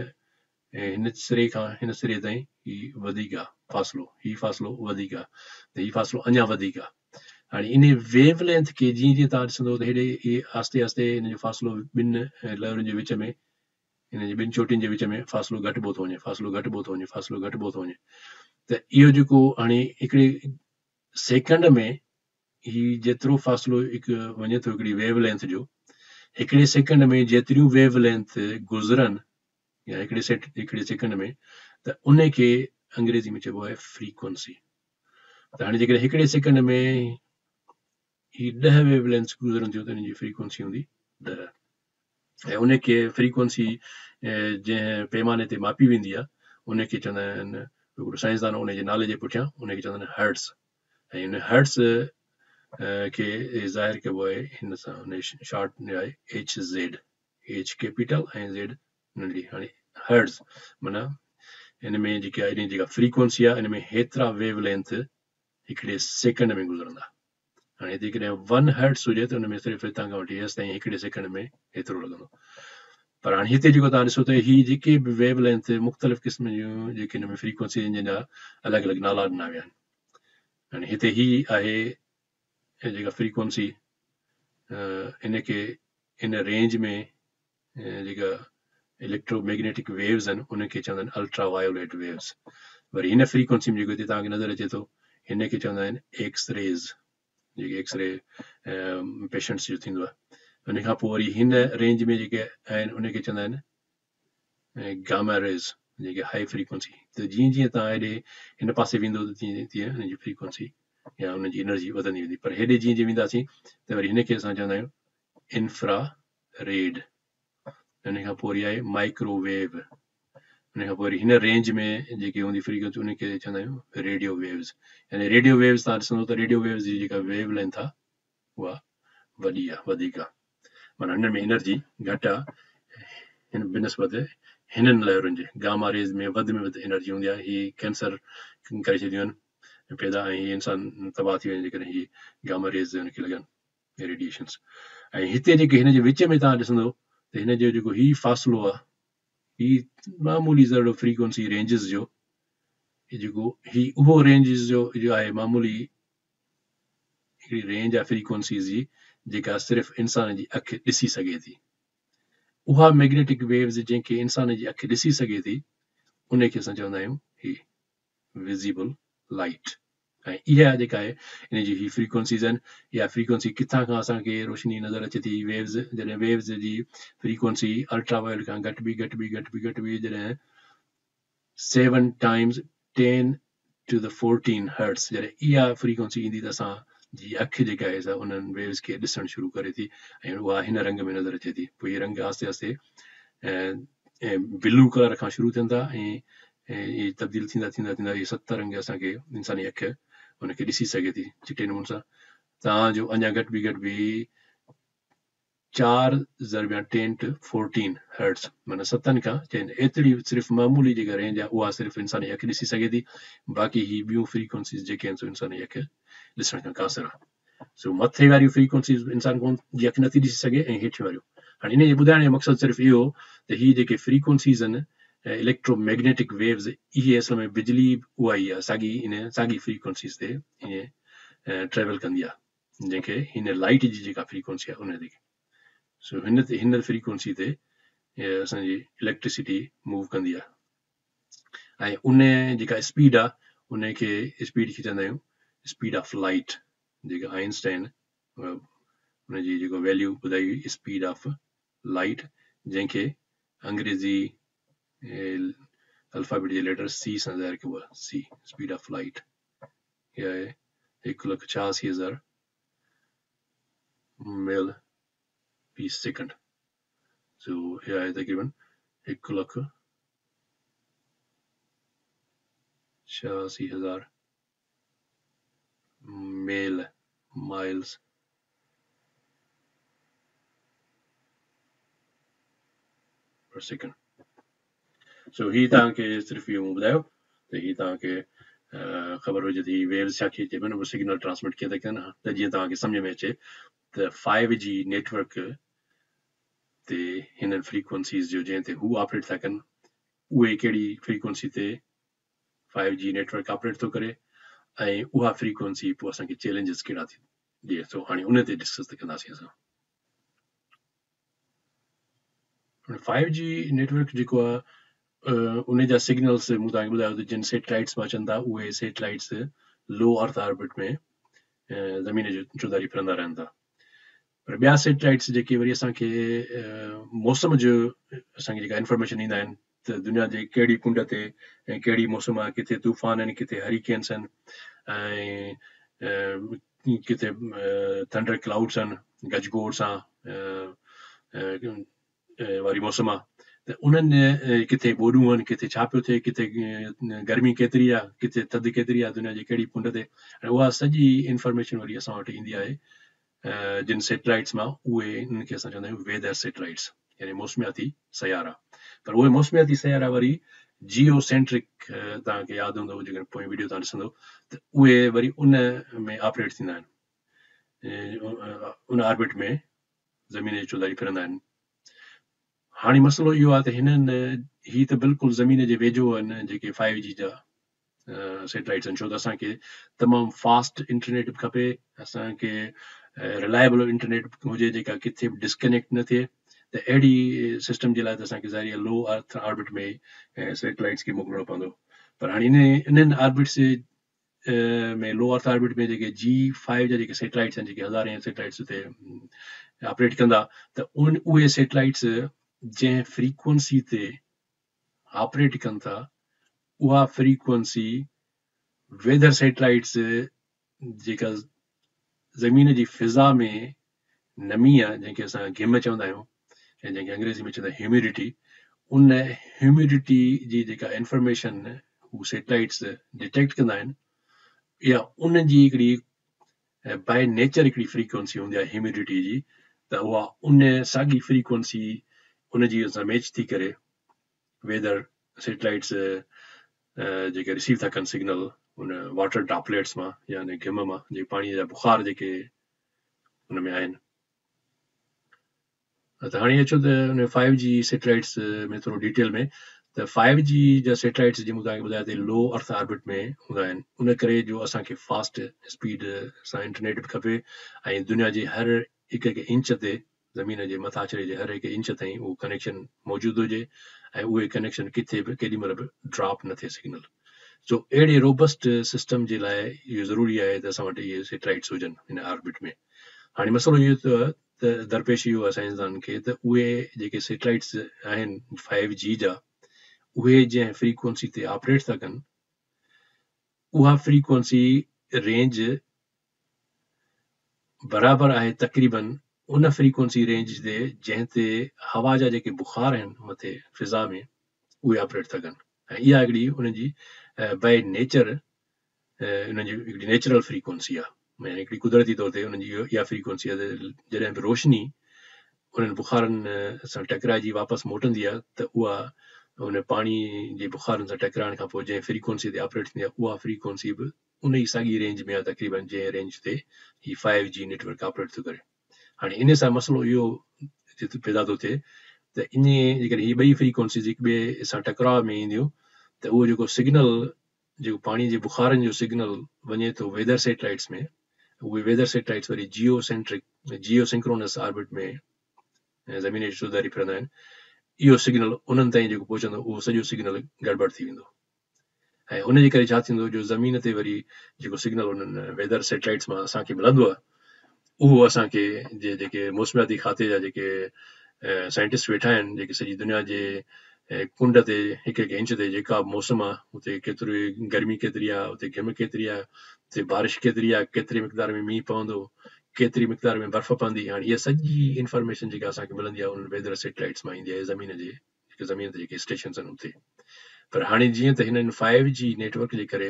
هن سري کان هن سري تائين هي وڌيڪ آهي فاصلو، هي فاصلو وڌيڪ آهي ته هي فاصلو اڃا وڌيڪ آهي. هاڻي ان ويو لينٿ کي جيئن جيئن توهان ڏسندو ته هيڏي هي آهستي آهستي هن جو فاصلو ٻن لهرن جي وچ ۾، هن جي ٻن چوٽين جي وچ ۾ فاصلو گهٽبو ٿو وڃي، فاصلو گهٽبو ٿو وڃي، فاصلو گهٽبو ٿو وڃي، ته اهو جيڪو هاڻي هڪڙي سيڪنڊ ۾ هي جيترو فاصلو هڪ وڃي ٿو هڪڙي ويو لينٿ جو، هڪڙي سيڪنڊ ۾ جيتريون ويو لينٿ گذرن يا هڪڙي سيٽ هڪڙي سيڪنڊ ۾، ته ان کي انگريزي ۾ چئبو آهي فريڪوئنسي. ته هاڻي جيڪڏهن هڪڙي سيڪنڊ ۾ هي 10 ويو لينٿس گذرن ٿيون ته ان جي فريڪوئنسي هوندي 10، ۽ ان کي فريڪوئنسي جنهن پيماني تي ماپي ويندي آهي ان کي چوندا آهن، هڪڙو سائنسدان ان جي نالي جي پٺيان ان کي چوندا آهن هرٽز، ۽ ان هرٽز کي ظاهر ڪبو آهي هن سان، ان شارٽ آهي H Z, H capital ۽ Z ننڍي. هاڻي هرٽز معنيٰ هن ۾ جيڪا ان جيڪا فريڪوئنسي آهي ان ۾ هيترا ويو لينٿ هڪڙي سيڪنڊ ۾ گذرندا. هاڻي هتي جيڪڏهن 1 هرٽز هجي ته ان ۾ صرف هتان کان وٺي هيستائين هڪڙي سيڪنڊ ۾ هيترو لڳندو. پر هاڻي هتي جيڪو توهان ڏسو ته هي جيڪي به ويو لينٿ مختلف قسم جون جيڪي هن ۾ فريڪوئنسي آهن جن جا الڳ الڳ نالا ڏنا ويا آهن. هاڻي هتي هي آهي جيڪا فريڪوئنسي، ان کي ان رينج ۾ جيڪا اليڪٽرو ميگنيٽڪ ويوز آهن ان کي چوندا آهن الٽرا وايوليٽ ويوز. وري هن فريڪوئنسي ۾ جيڪو هتي توهان کي نظر اچي ٿو هن کي چوندا آهن ايڪس ريز، جيڪي ايڪس ري پيشنٽس جو ٿيندو آهي. ان کان پوء وري هن رينج ۾ جيڪي آهن ان کي چوندا آهن گاما ريز، جيڪي هائي فريڪوئنسي. ته جيئن جيئن توهان هيڏي هن پاسي ويندو ته تيئن تيئن هن جي فريڪوئنسي يا ان جي انرجي وڌندي ويندي. پر هيڏي جيئن جيئن وينداسين ته وري هن کي اسان چوندا آهيون انفرا ريڊ، ان کان پوء وري آهي مائڪرو ويو، ان کان پوء وري هن رينج ۾ جيڪي هوندي فريڪوئنسي ان کي چوندا آهيون ريڊيو ويوز. يعني ريڊيو ويوز توهان ڏسندو ته ريڊيو ويوز جي جيڪا ويو لينٿ آهي اها وڏي آهي، وڌيڪ آهي، معنيٰ هن ۾ انرجي گهٽ آهي هن بنسبت هنن لهرن جي. گاما ريز ۾ وڌ ۾ وڌ انرجي هوندي آهي، هي ڪينسر ڪري ڇڏينديون آهن پيدا ۽ هي انسان تباهه ٿي وڃي جيڪڏهن هي گاما ريز هن کي لڳن ريڊيئيشنس. ۽ هتي جيڪي هن جي وچ ۾ توهان ڏسندو ته هن جو جيڪو هي فاصلو آهي هي معمولي ذرڙو فريڪوئنسي رينجز جو هي جيڪو هي اهو رينجز جو جو آهي معمولي هڪڙي رينج آهي فريڪوئنسيز جي جيڪا صرف انسان جي اک ڏسي سگهي ٿي. اها ميگنيٽڪ ويوز جنهن کي انسان جي اک ڏسي سگهي ٿي ان کي اسان چوندا آهيون هي وزيبل لائٽ. ۽ اها جيڪا آهي ان جي هي فريڪوئنسيز آهن. اها فريڪوئنسي ڪٿان کان اسان کي روشني نظر اچي ٿي ويوز، جڏهن ويوز جي فريڪوئنسي الٽرا وائلٽ کان گهٽبي گهٽبي گهٽبي گهٽبي جڏهن 7 ٽائمز 10 ٽو the 14 hertz جڏهن اها فريڪوئنسي ايندي ته اسان جي اک جيڪا آهي سا انهن ويوز کي ڏسڻ شروع ڪري ٿي ۽ اها هن رنگ ۾ نظر اچي ٿي. پوء هي رنگ آهستي آهستي بلو ڪلر کان شروع ٿين ٿا ۽ اهي تبديل ٿيندا ٿيندا ٿيندا اهي 7 رنگ اسان کي انساني اک ان کي ڏسي سگهي ٿي چٽي نموني سان. تان جو اڃا گهٽ به گهٽ به 4 ضرب يا 10 ٽو 14 هرٽز معنيٰ ستن کان چئن ايتري صرف معمولي جيڪا رينج آهي اها صرف انساني اک ڏسي سگهي ٿي. باقي هي ٻيون فريڪوئنسيز جيڪي آهن سو انساني اک ڏسڻ کان قاصر آهي. سو مٿي واريون فريڪوئنسيز انسان ڪون جي اک نٿي ڏسي سگهي ۽ هيٺيون واريون. هاڻي ان جي ٻڌائڻ جو مقصد صرف اهو هو ته هي جيڪي فريڪوئنسيز آهن اليڪٽرو ميگنيٽڪ ويوز اهي اصل ۾ بجلي اها ئي آهي، ساڳي ان ساڳي فريڪوئنسيز تي ائين ٽريول ڪندي آهي، جنهن کي هن لائٽ جي جيڪا فريڪوئنسي آهي ان تي، سو هن تي هن فريڪوئنسي تي اسان جي اليڪٽرسٽي موو ڪندي آهي ۽ ان جيڪا اسپيڊ آهي ان کي اسپيڊ کي چوندا آهيون اسپيڊ آف لائٽ، جيڪا آئنسٽائن ان جي جيڪو ويليو ٻڌائي هئي اسپيڊ آف لائٽ، جنهن کي انگريزي الفابيٽ جي ليٽر سي سان ظاهر ڪبو آهي، سي اسپيڊ آف لائٽ اها آهي 1,86,000 ميل في سيڪنڊ. سو اها آهي تقريبن 1,86,000 ميل، مائلز، پر سيڪنڊ. سو هي توهان کي صرف اهو مون ٻڌايو ته هي توهان کي خبر هجي ته هي ويوز ڇا کي چئبو آهن، سگنل ٽرانسمٽ ڪيئن ٿا ڪن، ته جيئن توهان کي سمجهه ۾ اچي ته فائيو جي نيٽورڪ تي هنن فريڪوئنسيز جو جنهن تي هو آپريٽ ٿا ڪن اهي ڪهڙي فريڪوئنسي تي فائيو جي نيٽورڪ آپريٽ ٿو ڪري ۽ اها فريڪوئنسي پوء اسان کي چئلينجز ڪهڙا ٿي ڏئي. سو هاڻي ان تي ڊسڪس ته ڪنداسين اسان. هاڻي فائيو جي نيٽورڪ جيڪو آهي ان جا سگنلز مون توهان کي ٻڌايو ته جن سيٽلائٽس مان اچن ٿا اهي سيٽلائٽس لو ارٿ آربٽ ۾ زمين جي چوڌاري ڦرندا رهن ٿا، پر ٻيا سيٽلائٽس جيڪي وري اسان کي موسم جو اسان کي جيڪا انفارميشن ڏيندا آهن ته دنيا جي ڪهڙي ڪنڊ تي ۽ ڪهڙي موسم آهي، ڪٿي طوفان آهن، ڪٿي هريڪينس آهن ۽ ڪٿي ٿنڊر ڪلائوڊس آهن، گجگوڙ سان واري موسم آهي ته انهن ڪٿي ٻوڏون آهن، ڪٿي ڇا پيو ٿئي، ڪٿي گرمي ڪيتري آهي، ڪٿي ٿڌ ڪيتري آهي دنيا جي ڪهڙي ڪنڊ تي، ۽ اها سڄي انفارميشن وري اسان وٽ ايندي آهي جن سيٽلائٽس مان، اهي انهن کي اسان چوندا آهيون ويدر سيٽلائٽس يعني موسمياتي سيارا. پر اهي موسمياتي سيارا وري جيو سينٽرڪ، توهان کي ياد هوندو جيڪڏهن پوئين ويڊيو توهان ڏسندو ته اهي وري ان ۾ آپريٽ ٿيندا آهن، ان آربٽ ۾ زمين جي چوڌاري ڦرندا آهن. هاڻي مسئلو اهو آهي ته هنن هي ته بلڪل زمين جي ويجهو آهن جيڪي فائيو جي جا سيٽلائٽس آهن، ڇو ته اسان کي تمام فاسٽ انٽرنيٽ به کپي، اسان کي رلائبل انٽرنيٽ به هجي جيڪا ڪٿي به ڊسڪنيڪٽ نه ٿئي، ته اهڙي سسٽم جي لاء ته اسان کي ظاهري آهي لو ارٿ آربٽ ۾ سيٽلائٽس کي موڪلڻو پوندو. پر هاڻي انهن آربٽس ۾ لو ارٿ آربٽ ۾ جيڪي جي فائيو جا جيڪي سيٽلائٽس آهن، جيڪي هزارين سيٽلائٽس اتي آپريٽ ڪندا، ته اهي سيٽلائٽس جنهن فريڪوئنسي تي آپريٽ ڪن ٿا اها فريڪوئنسي ويدر سيٽلائٽس جيڪا زمين جي فضا ۾ نمي آهي جنهن کي اسان گهم چوندا آهيون ۽ جنهن کي انگريزي ۾ چوندا آهيون هيوميڊٽي، ان هيوميڊٽي جي جيڪا انفارميشن هو سيٽلائٽس ڊٽيڪٽ ڪندا آهن يا ان جي هڪڙي باء نيچر هڪڙي فريڪوئنسي هوندي آهي هيوميڊٽي جي، ته اها ان ساڳي فريڪوئنسي ان جي سان ميچ ٿي ڪري ويدر سيٽلائٽس جيڪي رسيو ٿا ڪن سگنل ان واٽر ڊراپليٽس مان يا ان گهم مان جيڪي پاڻي جا بخار جيڪي ان ۾ آهن. ته هاڻي اچو ته ان فائيو جي سيٽلائٽس ۾ ٿورو ڊيٽيل ۾، ته فائيو جي جا سيٽلائٽس جيئن مون توهان کي ٻڌايو ته لو ارٿ آربٽ ۾ هوندا آهن، ان ڪري جو اسان کي فاسٽ اسپيڊ سان انٽرنيٽ به کپي ۽ دنيا جي هر هڪ هڪ انچ تي زمين جي مٿاڇري جي هر هڪ انچ تائين اهو ڪنيڪشن موجود هجي ۽ اهي ڪنيڪشن ڪٿي به ڪيڏي مهل به ڊراپ نه ٿئي سگنل. سو اهڙي روبسٽ سسٽم جي لاء اهو ضروري آهي ته اسان وٽ اهي سيٽلائٽس هجن ان آربٽ ۾. هاڻي مسئلو اهو ته ته درپيش اهو آهي سائنسدانن کي ته اهي جيڪي سيٽلائٽس آهن فائيو جي جا اهي جنهن فريڪوئنسي تي آپريٽ ٿا ڪن اها فريڪوئنسي رينج برابر آهي تقريبن ان فريڪوئنسي رينج تي جنهن تي هوا جا جيڪي بخار آهن مٿي فضا ۾ اهي آپريٽ ٿا ڪن ۽ اها هڪڙي انهن جي بائي نيچر انهن جي هڪڙي نيچرل فريڪوئنسي آهي، يعني هڪڙي قدرتي طور تي انهن جي اها فريڪوئنسي آهي ته جڏهن به روشني انهن بخارن سان ٽڪرائجي واپس موٽندي آهي ته اها ان پاڻي جي بخارن سان ٽڪرائڻ کان پوء جنهن فريڪوئنسي تي آپريٽ ٿيندي آهي اها فريڪوئنسي به ان ئي ساڳي رينج ۾ آهي تقريبن جنهن رينج تي هي فائيو جي نيٽورڪ آپريٽ ٿو ڪري. هاڻي ان سان مسئلو اهو پيدا ٿو ٿئي ته انهي جيڪڏهن هي ٻئي فريڪوئنسيز هڪ ٻئي سان ٽڪراء ۾ اينديون ته اهو جيڪو سگنل جيڪو پاڻي جي بخارن جو سگنل وڃي ٿو ويدر سيٽلائيٽس ۾ اهي ويدر سيٽلائيٽس وري جيو سينٽرڪ جيو سنڪرونس آربٽ ۾ زمين جي چوڌاري ڦرندا آهن اهو سگنل انهن تائين جيڪو پهچندو اهو سڄو سگنل گڙٻڙ ٿي ويندو ۽ ان جي ڪري ڇا ٿيندو جو زمين تي وري جيڪو سگنل انهن ويدر سيٽلائيٽس مان اسان کي ملندو آهي اهو اسان کي جي جيڪي موسمياتي کاتي جا جيڪي سائنٽسٽ ويٺا آهن جيڪي سڄي دنيا جي ڪنڊ تي هڪ هڪ انچ تي جيڪا به موسم آهي اتي ڪيتري گرمي ڪيتري آهي اتي گهم ڪيتري آهي اتي بارش ڪيتري آهي ڪيتري مقدار ۾ مينهن پوندو ڪيتري مقدار ۾ برف پوندي هاڻي اها سڄي انفارميشن جيڪا اسان کي ملندي آهي انهن ويدر سيٽلائيٽس مان ايندي آهي زمين جي جيڪي زمين تي جيڪي اسٽيشنز آهن اتي پر هاڻي جيئن ته هنن فائيو جي نيٽورڪ جي ڪري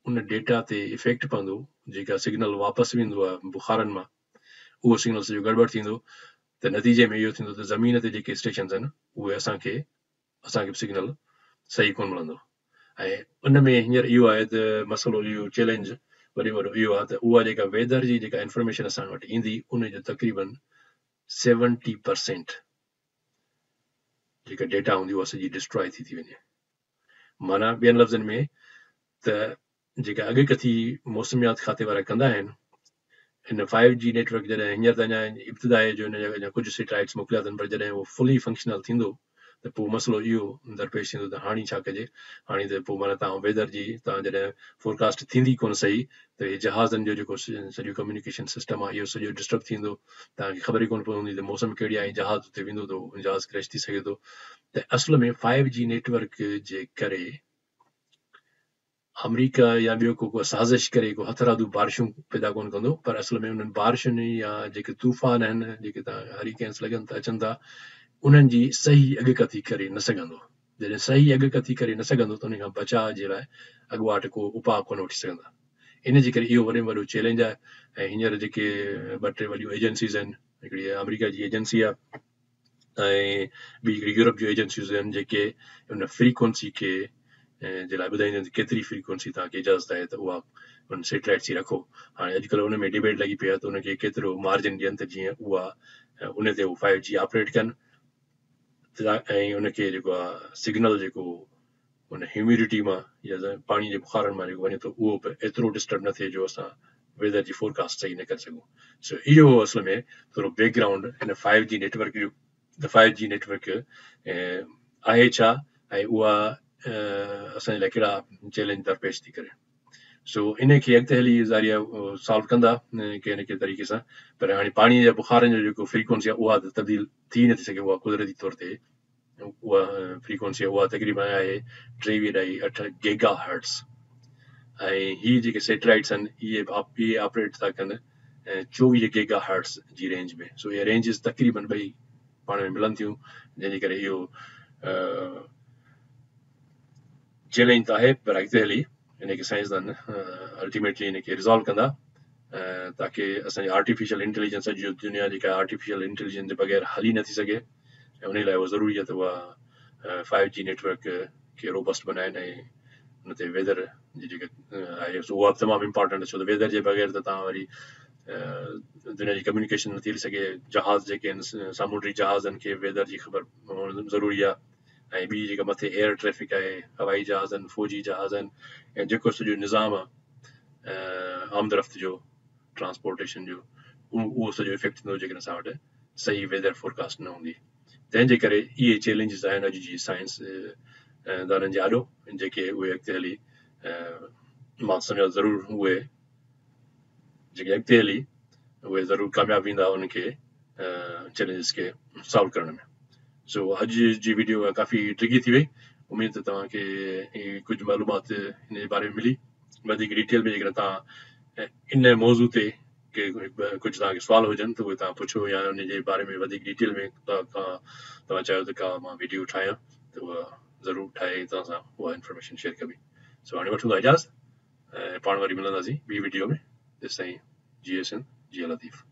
ان ڊيٽا تي افيڪٽ پوندو جيڪا سگنل واپس ويندو آهي بخارن مان اهو سگنل سڄو گڙٻڙ ٿيندو ته نتيجي ۾ اهو ٿيندو ته زمين تي جيڪي اسٽيشنز آهن اهي اسان کي اسان کي به سگنل صحيح ڪونه ملندو ۽ ان ۾ هينئر اهو آهي ته مسئلو اهو چئلينج وڏي ۾ وڏو اهو آهي ته اها جيڪا ويدر جي جيڪا انفارميشن اسان وٽ ايندي ان جو تقريبن 70% جيڪا ڊيٽا هوندي اها سڄي ڊسٽرائي ٿي ٿي وڃي معنيٰ ٻين لفظن ۾ ته جيڪا اڳڪٿي موسميات کاتي وارا ڪندا آهن ان فائيو جي نيٽورڪ جڏهن هينئر ته اڃا ابتدائي جو ان جا اڃا ڪجهه سيٽلائيٽس موڪليا اٿن پر جڏهن اهو فلي فنڪشنل ٿيندو ته پوء مسئلو اهو درپيش ٿيندو ته هاڻي ڇا ڪجي هاڻي ته پوء معنيٰ توهان ويدر جي توهان جڏهن فورڪاسٽ ٿيندي ڪونه صحيح ته هي جهازن جو جيڪو سڄو ڪميونيڪيشن سسٽم آهي اهو سڄو ڊسٽرب ٿيندو توهان کي خبر ئي ڪونه پوندي ته موسم ڪهڙي آهي ۽ جهاز اتي ويندو ته جهاز ڪريش ٿي سگهي ٿو ته اصل ۾ فائيو جي نيٽورڪ جي ڪري آمريڪا يا ٻيو ڪو ڪو سازش ڪري ڪو هٿرادو بارشون پيدا ڪونه ڪندو پر اصل ۾ انهن بارشن يا جيڪي طوفان آهن جيڪي توهان هريڪينس لڳن ٿا اچن ٿا انهن جي صحيح اڳڪٿي ڪري نه سگهندو جڏهن صحيح اڳڪٿي ڪري نه سگهندو ته ان کان بچاء جي لاء اڳواٽ ڪو اپاء ڪونه وٺي سگهندا. ان جي ڪري اهو وڏي ۾ وڏو چئلينج آهي ۽ هينئر جيڪي ٻه ٽي وڏيون ايجنسيز آهن هڪڙي آمريڪا جي ايجنسي آهي ۽ ٻي هڪڙي يورپ جون ايجنسيز آهن جيڪي ان فريڪوئنسي کي جي لاء ٻڌائينديون آهن ته ڪيتري فريڪوئنسي توهان کي اجازت آهي ته اها ان سيٽلائيٽس جي رکو. هاڻي اڄڪلهه ان ۾ ڊبيٽ لڳي پئي آهي ته ان کي ڪيترو مارجن ڏين ته جيئن اها ان تي هو فائيو جي آپريٽ ڪن. ۽ ان کي جيڪو آ سگنل جيڪو ان هيوميڊٽي مان يا پاڻي جي بخارن مان جيڪو وڃي ٿو اهو به ايترو ڊسٽرب نه ٿئي جو اسان ويدر جي فورڪاسٽ صحيح نه ڪري سگهون سو اهو هو اصل ۾ ٿورو بيڪ گرائونڊ هن فائيو جي نيٽورڪ جو ته فائيو جي نيٽورڪ آهي ڇا ۽ اها اسان جي لاء ڪهڙا چئلينج درپيش ٿي ڪري سو ان کي اڳتي هلي ظاهري سالو ڪندا ڪنهن نه ڪنهن طريقي سان پر هاڻي پاڻي جا بخارن جو جيڪو فريڪوئنسي آهي اها ته تبديل ٿي نٿي سگهي اها قدرتي طور تي اها فريڪوئنسي اها تقريبن آهي ٽيويهه ڏهائي اٺ گيگا هرٽز ۽ هي جيڪي سيٽلائٽس آهن اهي اهي آپريٽ ٿا ڪن 24 گيگا هرٽز جي رينج ۾ سو اهي رينجز تقريبن ٻئي پاڻ ۾ ملن ٿيون جنهن جي ڪري اهو چئلينج ته آهي پر اڳتي هلي ان کي سائنسدان الٽيميٽلي ان کي ريزالو ڪندا تاڪي اسان جي آرٽيفيشل انٽيليجنس اڄ جو دنيا جيڪا آرٽيفيشل انٽيليجنس جي بغير هلي نٿي سگهي ۽ ان لاء اهو ضروري آهي ته اها فائيو جي نيٽورڪ کي روبسٽ بنائن ۽ ان تي ويدر جي جيڪا آهي سو اها به تمام امپارٽنٽ آهي ڇو ته ويدر جي بغير ته توهان وري دنيا جي ڪميونيڪيشن نٿي هلي سگهي جهاز جيڪي آهن سامونڊي جهازن کي ويدر جي خبر هئڻ ضروري آهي ۽ ٻي جيڪا مٿي ايئر ٽريفڪ آهي هوائي جهازن فوجي جهازن ۽ جيڪو سڄو نظام آهي آمد رفت جو ٽرانسپورٽيشن جو اهو سڄو افيڪٽ ٿيندو جيڪڏهن اسان وٽ صحيح ويدر فورڪاسٽ نه هوندي تنهن جي ڪري اهي چئلينجز آهن اڄ جي سائنس دانن جي آڏو جيڪي اهي اڳتي هلي مان سمجهان ضرور اهي جيڪي اڳتي هلي اهي ضرور ڪامياب ويندا انهن کي چئلينجز کي سالو ڪرڻ ۾ سو اڄ جي ويڊيو ڪافي ڊگهي ٿي وئي اميد ته توهان کي ڪجهه معلومات ان جي باري ۾ ملي وڌيڪ ڊيٽيل ۾ جيڪڏهن توهان ان موضوع تي ڪجهه توهان کي سوال هجن ته اهي توهان پڇو يا ان جي باري ۾ وڌيڪ ڊيٽيل ۾ توهان چاهيو ته ڪا مان ويڊيو ٺاهيان ته اها ضرور ٺاهي توهان سان اها انفارميشن شيئر ڪبي سو هاڻي وٺون ٿا اجازت ۽ پاڻ وري ملنداسين ٻي وڊيو ۾ تيستائين جيئي سنڌ جيئي لطيف.